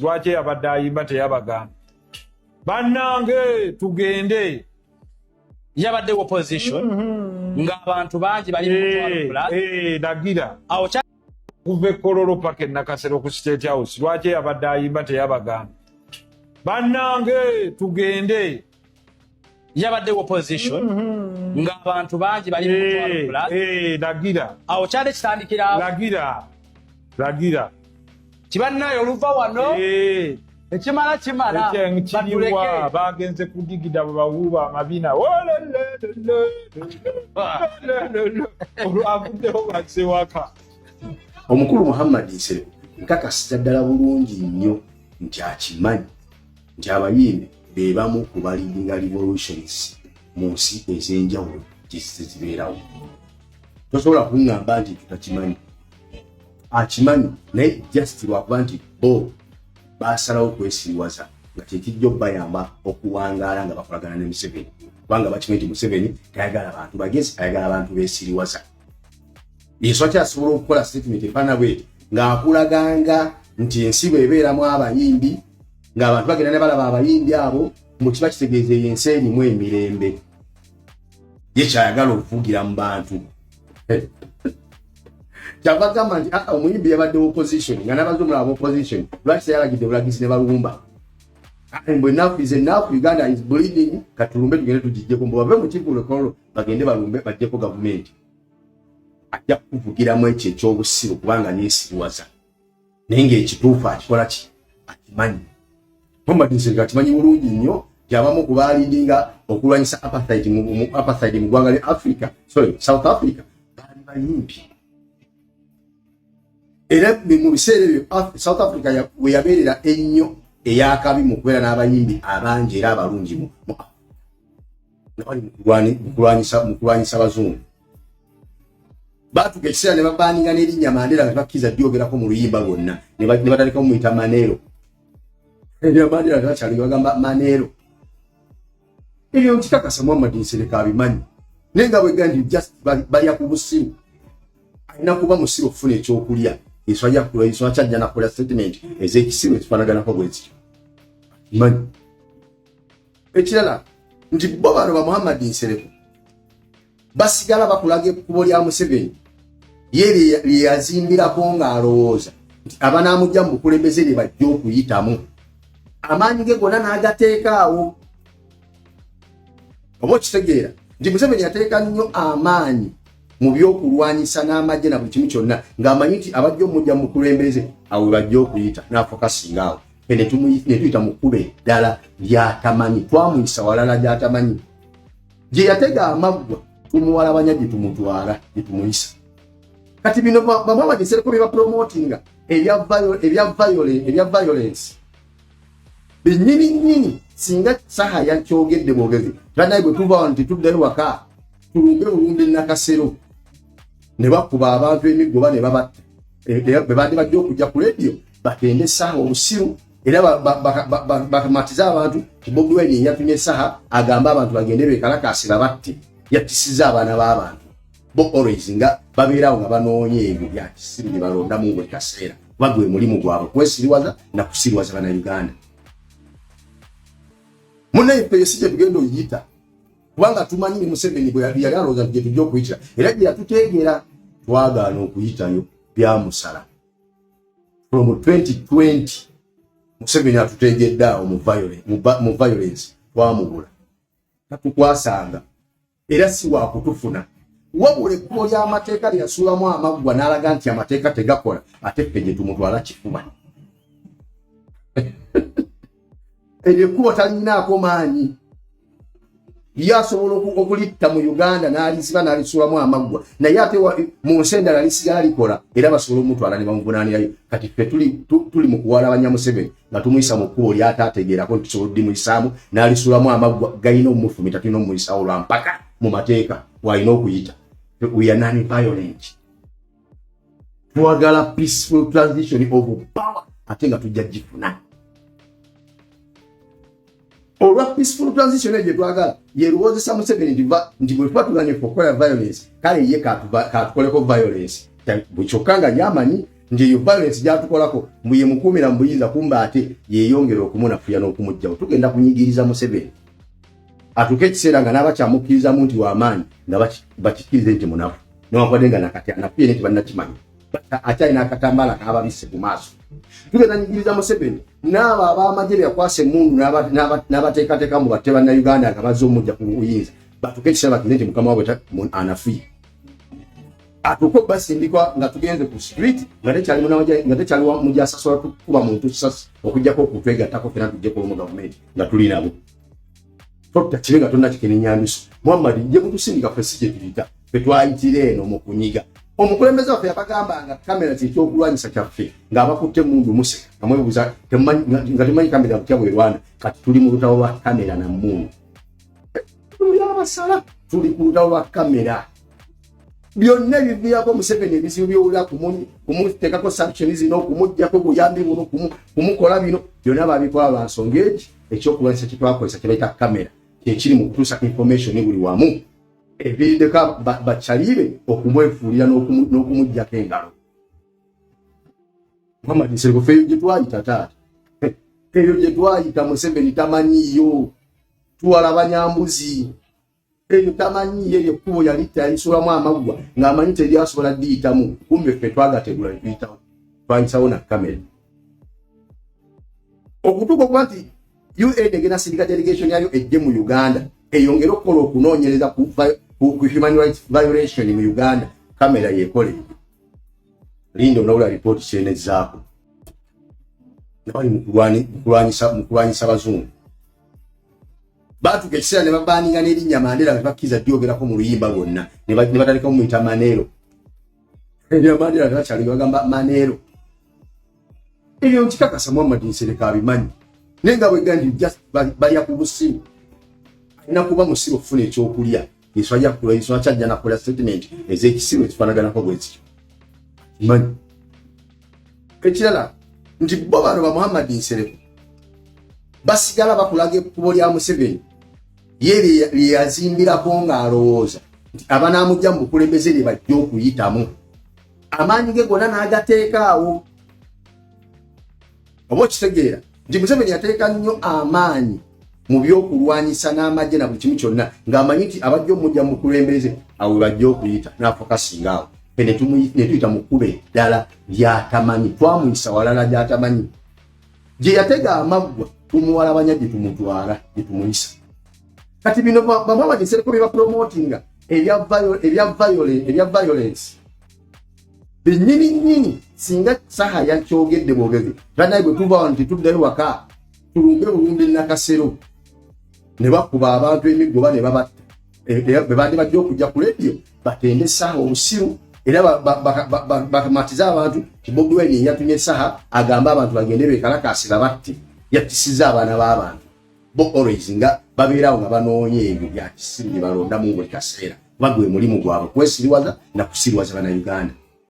Lwaki yabadde ayimba teyabagamba, "Bannange, tugende"? Yabadde opposition ng'abantu bangi bali mu mutwalo plus. Lagira. Awo Kuva ekololo paka enakasero ku State House, lwaki yabadde ayimba teyabagamba, "Bannange, tugende"? Yabadde opposition ng'abantu bangi bali mu mutwalo plus. Lagira. Awo kyali kitandikirawo. Lagira, lagira. Kibannaye oluva wano ekimala kimala. Kiriwa? Batuleke. Bagenze kudigida bwe bawuuba amabina. Olwo avuddeho basewaka. Omukulu Muhammad Nsereko nkakasiza ddala bulungi nnyo nti akimanyi nti abayimbi be bamu ku baleadinga revolutions mu nsi ez'enjawulo gye zibeerawo. Tosobola kuŋŋamba nti ekyo takimanyi. Akimanyi, naye just lwakuba nti bo basalawo kwesiriwaza nga kyekijja okubayamba okuwangaala nga bakolagana ne Museveni, kubanga bakimanyi nti Museveni tayagala bantu bagezi, ayagala abantu besiriwaza. Enswa kyasobola okukola statement efaanana bweti ng'akulaganga nti ensi bw'ebeeramu abayimbi, ng'abantu bagenda ne balaba abayimbi abo, mbu kiba kitegeeza eyo ensi erimu emirembe. Ye kyayagala okuvugira mu bantu. Kyava agamba nti, "Ah, omuyimbi yabadde opposition nga nabaze omulaba opposition, lwaki teyalagidde bulagizi ne balumba?" Ah, mbu enough is enough, Uganda is bleeding, katulumbe tugende tugijjeko. Mbu bave mu kivvulu Kololo bagende balumbe bajjeko gavumenti. Ajja kukuvugiramu ekyo ekyobusiru kubanga yeesiriwaza, naye ng'ekituufu akikola ki? Akimanyi. Muhammad Nsereko akimanyi bulungi nnyo nti abamu ku baleadinga okulwanyisa apartheid apartheid mu ggwanga lya Africa, sorry, South Africa, baali bayimbi. Era mu biseera ebyo South Africa we yabeerera ennyo eyakabi mu kubeera n'abayimbi abangi era abalungi mu nga bali mu kulwanyisa abazungu. Batuuka ekiseera ne babanninga n'erinnya Mandela nga tebakkiriza lyogerako mu luyimba lwonna, ne batandika mumuyita Manero. Erya Mandela tebakyali, bagamba Manero. Ebyo nkikakasa Muhammad Nsereko abimanyi, naye nga bwega nti just balya ku busiru. Alina kuba musiru okufuna ekyokulya. Enswa kyajja nakola statement ez'ekisiru ekifaanaganako bwe zityo. Manyi ekirala nti bo bano ba Muhammad Nsereko basigala bakulaga ekkubo lya Museveni ye lye yazimbirako ng'alowooza nti abanaamujja mu bukulembeze lye bajja okuyitamu. Amaanyi ge gonna n'agateeka awo. Oba okitegeera nti Museveni yateeka nnyo amaanyi mu byokulwanyisa n'amagye na buli kimu kyonna, ng'amanyi nti abajja omujja mu bukulembeze awo we bajja okuyita, n'afocusinga awo. Ffe ne tuyita mu kkubo eddala ly'atamanyi. Twamuyisa walala gy'atamanyi gye yatega amaggwa, tumuwalabanya gye tumutwala, gye tumuyisa. Kati bino Bamuhammad Nsereko bye bapromotinga ebya violence bennyini nnyini, singa saha yakyogedde bwogezi, banaye bwe tuva wano tetuddayo waka, tulumbe bulumbi Nakasero, ne bakuba abantu emiggoba ne babatta. Bwe bandi bajja okujja ku rediyo batende saha obusiru era bamatize abantu ti Bobi Wine yatumye saha agambe abantu bagende bekalakasi babatte, yattisiza abaana b'abantu. Bo always nga babeerawo nga banoonya ebyo bya kisiru bye balondamu buli kaseera, kuba gwe mulimu gwabwe, kwesiriwaza na kusiriwaza Bannayuganda. Munnayeffe si gye tugenda oyita, kubanga tumanyi ne Museveni bwe yali alowooza nti gye tujja okuyitira era gye yatuteegera, twagaana okuyitayo, byamusala. From 2020 Museveni atutegedde awo mu violence, twamubula, tatukwasanga era si wakutufuna. Wabula ekkubo ly'amateeka lyeyasuulamu amaggwa n'alaga nti amateeka tegakola, ate ffe gye tumutwala kifuba. Eryo ekkubo talinaako maanyi. Ye asobola okulitta mu Uganda n'aliziba n'alisuulamu amaggwa, naye ate mu nsi endala lisigala likola era basobola omutwala ne bamuvunaanirayo. Kati ffe tuli mu kuwalabanya Museveni nga tumuyisa mu kkubo lyataategeerako nti tusobola oddimuyisaamu n'alisuulamu amaggwa galina omufumita. Tulina omuyisaawo lwa mpaka mu mateeka walina okuyita. We are non violent. Twagala peaceful transition of power, ate nga tujja gifuna olwa peaceful transition eyo gye twagala. Yerowoozesa Museveni nti bwe tuba tuganye okukola violence, kale ye katukoleko violence. Kyokka nga yamanyi Nti eyo violence gyatukolako mbu yemukuumira mu buyinza, kumba ate yeyongera okumunafuya n'okumugjawo. Tugenda kunyigiriza Museveni atuuke ekiseera nga n'abakyamukkirizamu nti w'amaanyi nga bakikkirize nti munafu, newankubadde nga nakati anafuye, naye tebannakimanyi, akyalina akatambaala kababisse ku maaso. Tugenda nyigiriza Museveni n'abo ab'amagye byakwasa emundu n'abateekateeka mu batte Bannayuganda nga bazze omujja ku buyinza, batuuke ekiseera bakize nti mukama waabwe anafuye, atuuke obasindikwa nga tugenze ku street nga tekyali mujasasobola tukuba muntu sasi okujjako okutwegattako fena tujjeko mu gavumenti nga tuli nabo. Totta kibe nga tonna kikenenyambiso. Muhammad nje mutusindika, ffe si gye tuyita, ffe twayitira eno mu kunyiga. Omukulembeze waffe yabagambanga kamera kyekyokulwanyisa kyaffe, ng'abakutte emundu museka nga mwebuuza nga temanyi kamera butya bwerwana. Kati tuli mu lutalo lwa kamera na mundu abasala, tuli ku lutalo lwa kamera. Byonna ebiviirako Museveni ebizibu byowulira, kumuteekako sanction zino, okumugjako buyambi buno, kumukola bino byonna, babikola lwa nsonga egi: ekyokulwanyisa kyetwakozesa kyebaita kamera kyekiri mu kutuusa information buli wamu, eviiriddeko bakyalibe okumwefuulira n'okumugjako engalo. Muhammad Nsereko, fe eyo gye twayita, taata, eyo gye twayita Museveni tamanyiyo, tuwala banyambuzi eyo tamanyiyo. Eyo ekkubo yali yalisuulamu amaggwa ng'amanyi teryasobola ddiyitamu, kumbe ffe twagategula ne tuyitawo, twayisawo na kamera okutuuka okuba nti UN egenda sindika delegation yayo ejje mu Uganda eyongere okukola okunoonyereza ku human rights violation mu Uganda. Kamera yekola ebyo. Linda onawula ripooti kyenezaako nabali mu kulwanyisa bazungu. Batuuka ekiseera ne babaninga n'erinnya Mandela nga tebakkiriza dyogerako mu luyimba lwonna, ne batandika mumuyita Manero. Erya Mandela tebakyali, bagamba Manero. Ebyo nkikakasa Muhammad Nsereko abimanyi, naye nga bwega nti just balya ku busiru. Alina kuba musiru okufuna ekyokulya, enswa kyajja nakola statement ez'ekisiru ekifaanaganako bwe kityo. Manyi ekirala nti bo bano ba Muhammad Nsereko basigala bakulaga ekkubo lya Museveni ye lye yazimbirako ng'alowooza nti abanaamujja mu bukulembeze lye bajja okuyitamu. Amaanyi ge gonna n'agateeka awo. Oba okitegeera nti Museveni yateeka nnyo amaanyi mu byokulwanyisa n'amagye na buli kimu kyonna, ng'amanyi nti abajja omujja mu bukulembeze awo we bajja okuyita, n'afokasinga awo. Ffe ne tuyita mu kkubo eddala ly'atamanyi, twamuyisa walala gy'atamanyi, gye yatega amaggwa, tumuwalabanya gye tumutwala, gye tumuyisa. Kati bino Bamuhammad Nsereko bye bapromotinga ebya violence bennyini nnyini, singa saha yakyogedde bwogezi, banaye bwe tuva wano tetuddayo waka, tulumbe bulumbi Nakasero ne bakuba abantu emigoba ne babatta. Bwe bandi bajja okujja ku lediyo batende saha obusiru era bamatize abantu ti Bobi Wine yatumye saha agambe abantu bagende bekalakasi babatte, yattisiza abaana b'abantu. Bo always nga babeerawo nga banoonya ebyo bya kisiru bye balondamu buli kaseera, kuba gwe mulimu gwabwe, kwesiriwaza na kusiriwaza Bannayuganda.